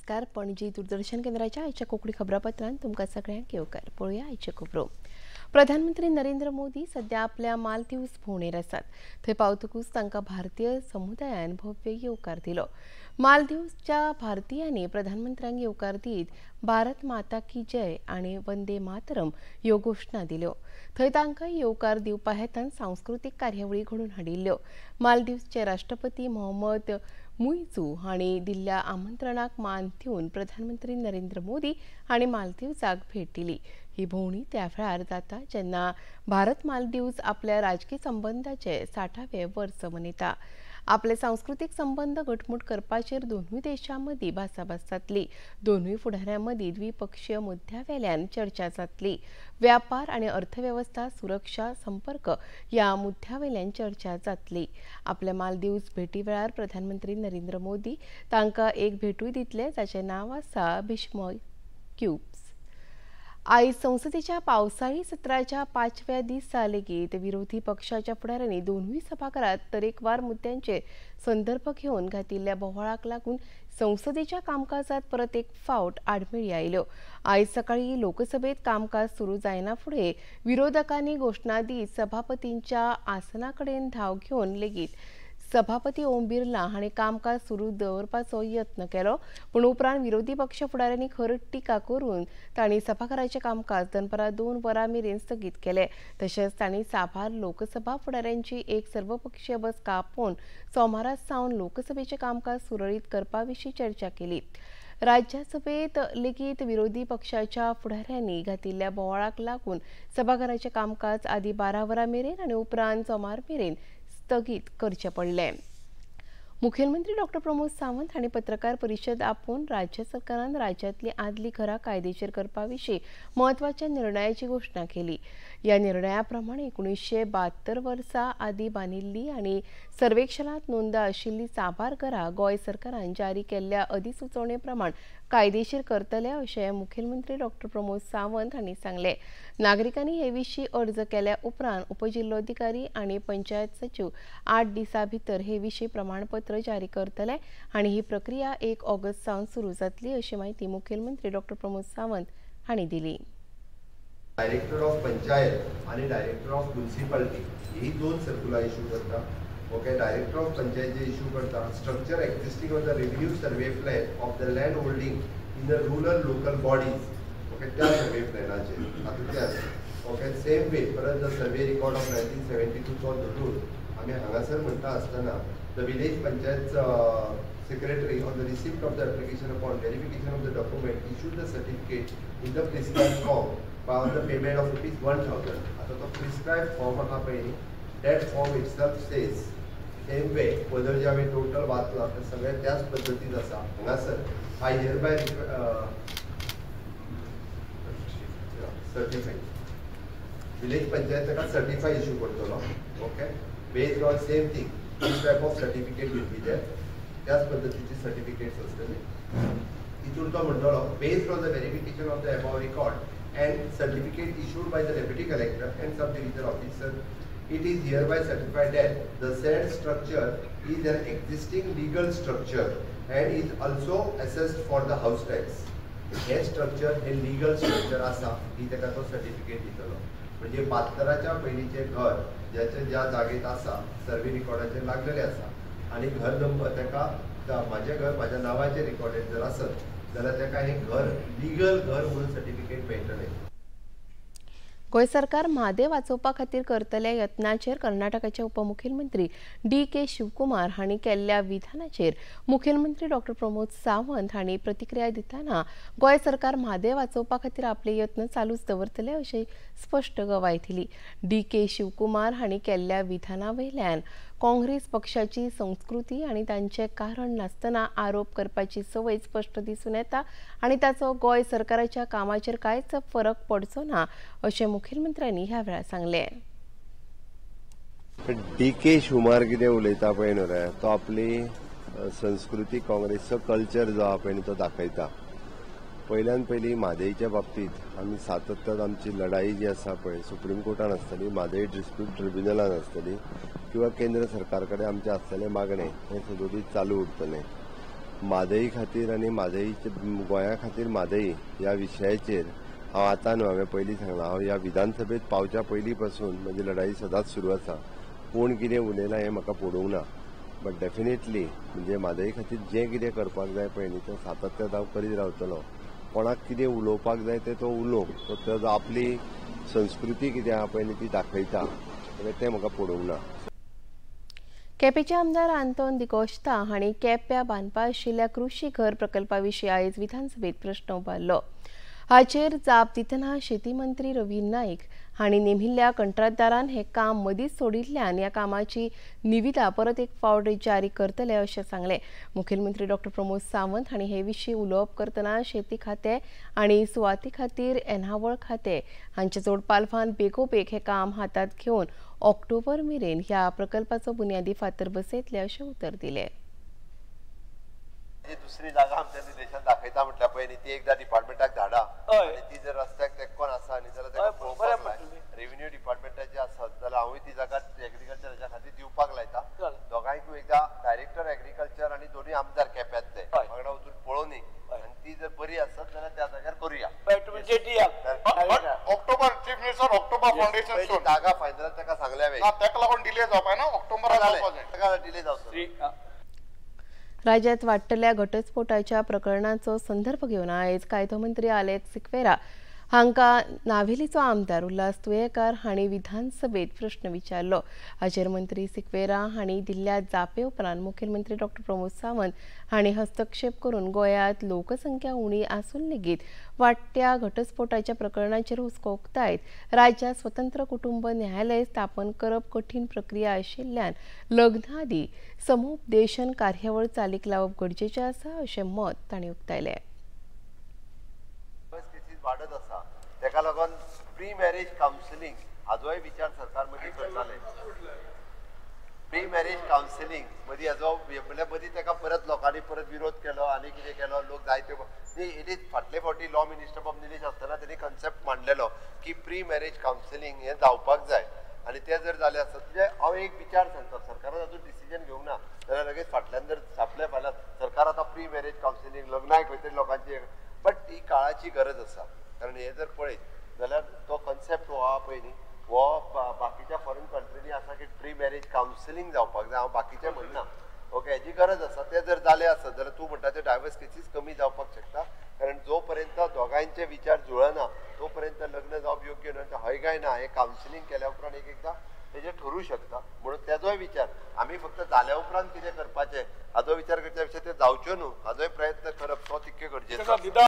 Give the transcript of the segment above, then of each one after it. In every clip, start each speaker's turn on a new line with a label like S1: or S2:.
S1: नमस्कार. पणजी दूरदर्शन केंद्राच्या आयच्या कोंकणी खबरापत्रांत तुमकां सगळ्यांक येवकार. पळोवया आयच्यो खबरो. प्रधानमंत्री नरेंद्र मोदी सध्या आपल्या मालदीव्स भोंवडेर आसात. थंय पावतकूच तांकां भारतीय समुदायान भव्य येवकार दिलो. मालदीव्सच्या भारतीयांनी प्रधानमंत्र्यांक येवकार दीत भारत माता की जय आनी वंदे मातरम ह्यो घोशणा दिल्यो. थंय तांकां येवकार दिवपा हेतान सांस्कृतीक कार्यावळी घडोवन हाडिल्ल्यो. मालदीव्सचे राष्ट्रपती मोहम्मद मुइजू हांणी दिल्ल्या आमंत्रणाक मान दिवन प्रधानमंत्री नरेंद्र मोदी हांणी मालदीव्साक भेट दिली. ही भोंवडी त्या वेळार जाता जेन्ना भारत मालदीव्स आपल्या राजकी संबंदाचे 60वें वर्स मनयता. आपले सांस्कृतीक संबंद घटमूट करपाचेर दोनूय देशां मदीं भासाभास जातली. दोनूय फुडाऱ्यां मदीं द्विपक्षीय मुद्द्या वेल्यान चर्चा जातली. व्यापार आनी अर्थवेवस्था, सुरक्षा, संपर्क ह्या मुद्द्या वेल्यान चर्चा जातली. आपल्या मालदीव्स भेटी वेळार प्रधानमंत्री नरेंद्र मोदी तांकां एक भेटूय दितले जाचें नांव आसा भीष्म क्यूब्स. आयज संसदेच्या पावसाळी सत्राच्या 5व्या दिसा लेगीत विरोधी पक्षाच्या फुडाऱ्यांनी दोनूय सभाघरांत तरेकवार मुद्द्यांचेर संदर्भ घेवन घातिल्ल्या बोवाळाक लागून संसदेच्या कामकाजात परत एक फावट आडमेळी आयल्यो. आयज सकाळी लोकसभेत कामकाज सुरू जायना फुडें विरोधकांनी घोशणा दीत सभापतींच्या आसना कडेन धांव घेवन लेगीत सभापती ओम बिर्ला हांणी कामकाज सुरू दवरपाचो यत्न केलो. पूण उपरांत विरोधी पक्ष फुडाऱ्यांनी खर टिका करून तांणी सभाघराचें कामकाज दनपारां 2 वरां मेरेन स्थगीत केलें. तशेंच तांणी साबार लोकसभा फुडाऱ्यांची एक सर्वपक्षीय बसका आपोवन सोमारा सावन लोकसभेचें कामकाज सुरळीत करपा विशीं चर्चा केली. राज्यसभेत लेगीत विरोधी पक्षाच्या फुडाऱ्यांनी घातिल्ल्या बोवाळाक लागून सभाघराचें कामकाज आदीं 12 वरां मेरेन आनी उपरांत सोमार मेरेन स्थगीत करचें पडलें. मुखेलमंत्री डॉक्टर प्रमोद सावंत हांणी पत्रकार परिशद आपोवन राज्य सरकारान राज्यांतली आदली घरां कायदेशीर करपा विशीं म्हत्वाच्या निर्णयाची घोशणा केली. ह्या निर्णया प्रमाण 1972 वर्सा आदीं बांदिल्ली आनी सर्वेक्षणांत नोंद आशिल्ली साबार घरां गोंय सरकारान जारी केल्ल्या अधिसुचोवणे प्रमाण कायदेशीर करतले अशें मुखेलमंत्री डॉक्टर प्रमोद सावंत हांणी सांगलें. नागरिकांनी हे विशीं अर्ज केल्या उपरांत उपजिल्लोधिकारी आनी पंचायत सचीव 8 दिसां भितर हे विशीं प्रमाणपत्र जारी करतले आनी ही प्रक्रिया 1 ऑगस्ट सावन सुरू जातली अशी माहिती मुखेलमंत्री डॉक्टर प्रमोद सावंत हांणी दिली.
S2: डायरेक्टर ऑफ पंचायत आनी डायरेक्टर ऑफ म्युनिसिपालिटी ही 2 सर्कुलां इश्यू करता. ओके, डायरेक्टर ऑफ पंचायत जे इश्यू करता structure existing on the revenue survey plan of the land holding in the rural local bodies. Okay, त्या सर्वे प्लॅनाचेर आतां ते आसा. ओके, सेम वे परत the survey record of 1972 तो धरून आमी हांगासर म्हणटा आसतना the village panchayat secretary on the receipt of the application upon verification of the document issue the certificate in the prescribe form by on the payment of rupees 1000. आतां तो prescribe form आहा पळय न्ही, that form itself says same way पदर जे हांवें total वाचलां तें सगळें त्याच पद्दतीन आसा. हांगासर I hereby certify village panchayat ताका सर्टिफाय इश्यू करतलो. Okay, based on same thing this type of certificate will be there. त्याच पद्दतीचे सर्टिफिकेट्स आसतले. तितून तो म्हणटलो based on the verification of the above record and certificate issued by the deputy collector and sub division officer, it is hereby certified that the said structure is an existing legal structure and is also assessed for the house tax. Hey structure hey legal structure आसा ही ताका तो certificate दितलो. म्हणजे 72च्या पयलींचें घर ज्याचे ज्या जागेत आसा सर्वे रिकॉर्डाचेर लागलेलें आसा आनी घर नंबर ताका म्हाजें घर म्हाज्या नांवाचेर रिकॉर्डेड जर आसत जाल्यार ताका हें घर लिगल घर म्हणून सर्टिफिकेट मेळटलें.
S1: गोंय सरकार म्हादय वाचोवपा खातीर करतल्या यत्नाचेर कर्नाटकाचे उपमुखेलमंत्री डी.के. शिवकुमार हांणी केल्ल्या विधानाचेर मुखेलमंत्री डॉक्टर प्रमोद सावंत हांणी प्रतिक्रिया दितना गोंय सरकार म्हादय वाचोवपा खातीर आपले यत्न चालूच दवरतले अशी स्पश्ट गवाय दिली. डी.के. शिवकुमार हांणी केल्ल्या विधाना वयल्यान काँग्रेस पक्षाची संस्कृती आनी तांचे कारण नासतना आरोप करपाची संवय स्पश्ट दिसून येता आनी ताचो गोंय सरकाराच्या कामाचेर कांयच फरक पडचो ना अशें मुखेलमंत्र्यांनी ह्या वेळार सांगलें.
S2: डी के शिवकुमार कितें उलयता पळय न्हू रे, तो आपली संस्कृती काँग्रेसचो कल्चर जो आहा पळय न्हू तो दाखयता. पयल्यान पयलीं म्हादयच्या बाबतींत आमी सातत्यान आमची लढाई जी आसा पळय सुप्रीम कोर्टान आसतली, म्हादय डिस्प्यूट ट्रिब्युनलान आसतली किंवा केंद्र सरकार कडेन आमचें आसतलें मागणें हें सदोदीत चालू उरतलें. म्हादई खातीर आनी म्हादईचे गोंया खातीर म्हादई ह्या विशयाचेर हांव आतां न्हू, हांवें पयलीं सांगलां, हांव ह्या विधानसभेत पावच्या पयलीं पासून म्हजी लढाई सदांच सुरू आसा. कोण कितें उलयलां हें म्हाका पडूंक ना, बट डेफिनेटली म्हणजे म्हादई खातीर जें कितें करपाक जाय पळय न्ही तें सातत्यान हांव करीत रावतलो. कोणाक कितें उलोवपाक जाय तें तो उलोवंक, तो तेजो आपली संस्कृती कितें आहा पळय न्ही ती दाखयता, तें म्हाका पडूंक ना.
S1: केपेंचे आमदार आंतोन दिकोश्ता हांणी केप्यां बांदपा आशिल्ल्या कृशी घर प्रकल्पा विशीं आयज विधानसभेत प्रश्न उबारलो. हाचेर जाप दितना शेती मंत्री रवी नाईक हांणी नेमिल्ल्या कंत्राटदारान हें काम मदींच सोडिल्ल्यान ह्या कामाची निविदा परत एक फावट जारी करतले अशें सांगलें. मुखेलमंत्री डॉक्टर प्रमोद सावंत हांणी हे विशीं उलोवप करतना शेती खातें आनी सुवाती खातीर येणावळ खातें हांच्या जोडपालवान बेगोबेग हें काम हातांत घेवन ऑक्टोबर मेरेन ह्या प्रकल्पाचो बुन्यादी फातर बसयतले अशें उतर दिलें.
S2: दुसरी जागा आमच्या निलेशान दाखयता म्हटल्यार पळय न्ही ती एकदा डिपार्टमेंटाक धाडा आनी ती जर रस्त्याक तेंकोन आसा न्ही जाल्यार ताका पळोवपाक जाय. रेव्हेन्यू डिपार्टमेंटाची आसत जाल्यार हांवूय ती जागा एग्रीकल्चराच्या खातीर दिवपाक लायता. दोगांयकूय एकदा डायरेक्टर एग्रीकल्चर आनी दोनूय आमदार केप्यांतले वांगडा वचून पळोवनी आनी ती जर बरी आसत जाल्यार त्या जाग्यार करुया.
S3: October chief minister October foundation
S2: जागा फायनल ताका सांगल्या
S3: ताका लागून डिले जावपाक ना, ऑक्टोबराक
S2: डिले जावचो.
S1: राज्यात वाडटल्या घटस्फोटाच्या प्रकरणाचो संदर्भ घेवन आयज कायदो मंत्री आलेक्स सिक्वेरा हांकां नावेलीचो आमदार उल्हास तुयेंकार हांणी विधानसभेत प्रश्न विचारलो. हाचेर मंत्री सिक्वेरा हांणी दिल्ल्या जापे उपरांत मुखेलमंत्री डॉक्टर प्रमोद सावंत हांणी हस्तक्षेप करून गोंयांत लोकसंख्या उणी आसून लेगीत वाडट्या घटस्फोटाच्या प्रकरणाचेर हुस्को उक्तायत राज्यात स्वतंत्र कुटुंब न्यायालय स्थापन करप कठीण प्रक्रिया आशिल्ल्यान लग्ना आदीं समुपदेशन कार्यावळ चालीक लावप गरजेचें आसा अशें मत तांणी उक्तायलें.
S2: वाडत आसा ताका लागून प्री मॅरेज कावन्सिलींग हाजोय विचार सरकार मदीं करताले. प्री मॅरेज कावन्सिलींग मदीं हाजो म्हणल्यार मदीं ताका परत लोकांनी परत विरोध केलो आनी कितें केलो, लोक जायते न्ही. It is फाटले फावटी लॉ मिनिस्टर बाब निलेश आसतना तेणी कन्सेप्ट मांडलेलो की प्री मॅरेज कावन्सिलींग हें जावपाक जाय आनी तें जर जालें आसत म्हणजे हांव एक विचार सांगता, सरकारान अजून डिसिजन घेवंक ना जाल्यार लगेच फाटल्यान जर छापलें फाल्यां सरकार आतां प्री मॅरेज कावन्सिलींग लग्नाक खंय तरी लोकांची, बट he काळाची गरज आसा. कारण हे जर पळयत जाल्यार तो कन्सेप्ट हो आहा पळय न्ही हो बाकीच्या फॉरेन कंट्रीनी आसा की प्री मॅरेज कावन्सिलींग जावपाक जाय. हांव बाकीचें म्हणना, ओके, हेजी गरज आसा. तें जर जालें आसत जाल्यार तूं म्हणटा ते डायवर्स केसीस कमी जावपाक शकता. कारण जो पर्यंत दोगांयचे विचार जुळना तो पर्यंत लग्न जावप योग्य न्हय, हय काय ना हें कावन्सिलींग केल्या उपरांत एक एकदां तेजेर ठरूं शकता. म्हणून तेजोय विचार आमी फक्त जाल्या उपरांत कितें करपाचें हाजो विचार करच्या पेक्षा तें जावच्यो न्हू हाजोय प्रयत्न करप तो तितकें गरजेचो.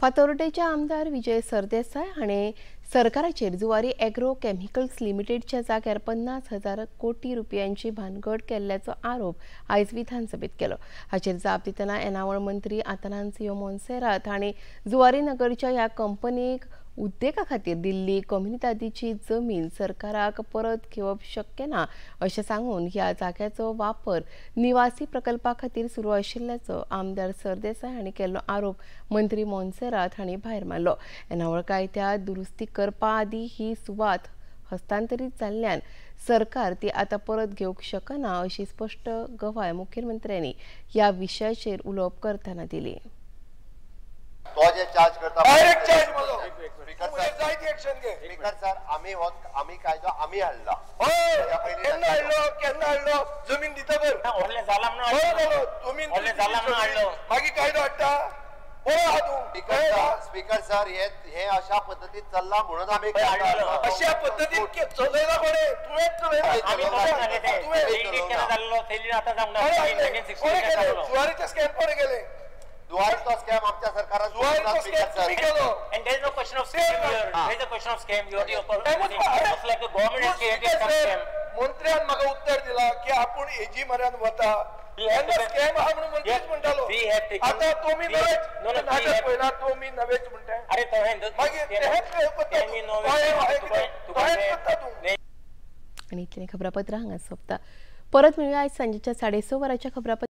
S1: फातोर्डेचे आमदार विजय सरदेसाय हाणें सरकाराचेर जुवारी एग्रो केमिकल्स लिमिटेडच्या जाग्यार 50,000 कोटी रुपयांची भानगड केल्ल्याचो आरोप आयज विधानसभेत केलो. हाचेर जाप दितना येणावळ मंत्री आतानासियो मोन्सेरात हांणी जुवारी नगरच्या ह्या कंपनीक उद्देगा खातीर दिल्ली कम्युनिदादीची जमीन सरकाराक परत घेवप शक्य ना अशें सांगून ह्या जाग्याचो वापर निवासी प्रकल्पा खातीर सुरू आशिल्ल्याचो आमदार सरदेसाय हांणी केल्लो आरोप मंत्री मोन्सेरात हांणी भायर मारलो. येणावळ कायद्यात दुरुस्ती करपा आदीं ही सुवात हस्तांतरीत जाल्ल्यान सरकार ती आतां परत घेवंक शकना अशी स्पश्ट गवाय मुखेलमंत्र्यांनी ह्या विशयाचेर उलोवप करतना दिली.
S2: तो जे चार्ज करता
S3: डायरेक्ट चार्ज म्हजो
S2: स्पीकर सर, आमी हो आमी कायदो आमी हाडला.
S3: केन्ना हाडलो, केन्ना हाडलो? जमीन दिता कर मागीर कायदो हाडटा.
S2: स्पीकर सर, हे अशा पद्दतीन चल्ला म्हणून आमी
S3: अशा पद्दतीन चलयला कोणे? तुवेंच चलयला. जुवारीचे स्कॅम कोणे केले?
S2: जुवारीचो स्कॅम आमच्या सरकारान.
S4: And there is no question of scam here. There is a question of scam. You are the opposition. Like the government has created some scam.
S3: मंत्र्यान म्हाका उत्तर दिला की आपूण एजी म्हऱ्यान वता स्कॅम आहा म्हणून मंत्रीच म्हणटालो. आतां तुमी नवेच नाटक पळयला, तुमी नवेच म्हणटा.
S4: अरे
S3: मागीर करता तूं.
S1: आनी इतलें खबरापत्र हांगा सोंपता. परत मेळुया आयज सांजेच्या 6:30 वरांच्या खबरापत्र.